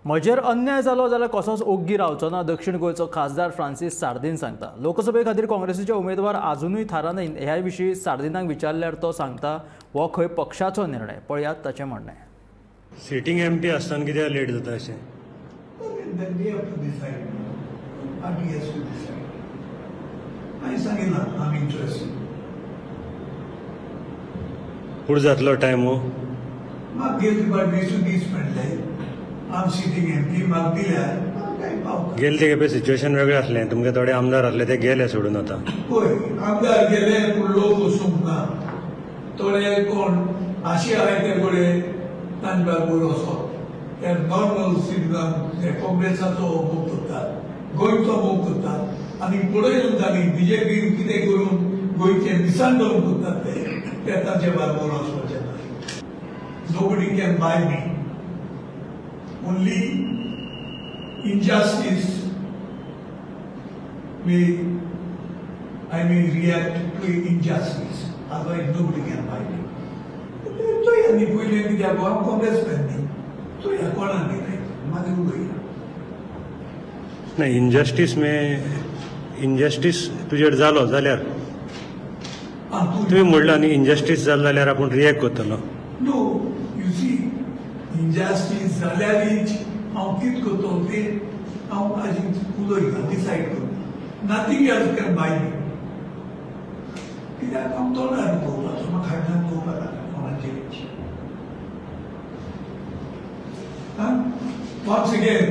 म्हजेर अन्याय जालो जाल्यार कसोच ओग्गी रावचो ना, दक्षिण गोंयचो खासदार फ्रांसीस सार्दीन सांगता। लोकसभे खातीर काँग्रेसीचे उमेदवार आजुनूय थाराना ह्या विशीं सार्दिनाक विचारल्यार तो सांगता हो खंय पक्षाचो निर्णय। पळयात ताचें म्हणणें। सिटींग एमपी आसतना कित्याक लेट जाता अशें? फुडें जातलो टायम हो? गेले ते खेपे सिच्युएशन वेगळें आसलें, तुमगे थोडे आमदार आसले ते गेले सोडून आतां। पळय आमदार गेले पूण लोक वचूंक ना, थोडे कोण आशी आहाय ते कडेन तांचे बरोबर वचप। ते नॉर्मल सिटीजन ते काँग्रेसाचो मोग करतात, गोंयचो मोग करतात आनी पळयलें तांणी बीजेपीन कितें करून गोंयचें मिसांदोलन करतात ते तांचे बरोबर वचपाचें ना। Nobody can buy me. Only injustice may I may react to injustice. Otherwise nobody can buy me. तो यांनी पयलें कित्याक हांव काँग्रेसमॅन न्ही, तो ह्या कोणाक न्ही मागीर उलया ना। इनजस्टीस मे इनजस्टीस तुजेर जालो जाल्यार तुवें म्हणलां न्ही इनजस्टीस जालो जाल्यार आपूण रिएक्ट करतलो। नो, you see injustice जाल्यारीच हांव कितें करतलो तें हांव आजी उलयना, डिसायड करता। Nothing else can buy me. कित्याक हांव तोंडार उलोवपाचो, म्हाका खायना उलोवपाक नाका कोणाचेर। Once again,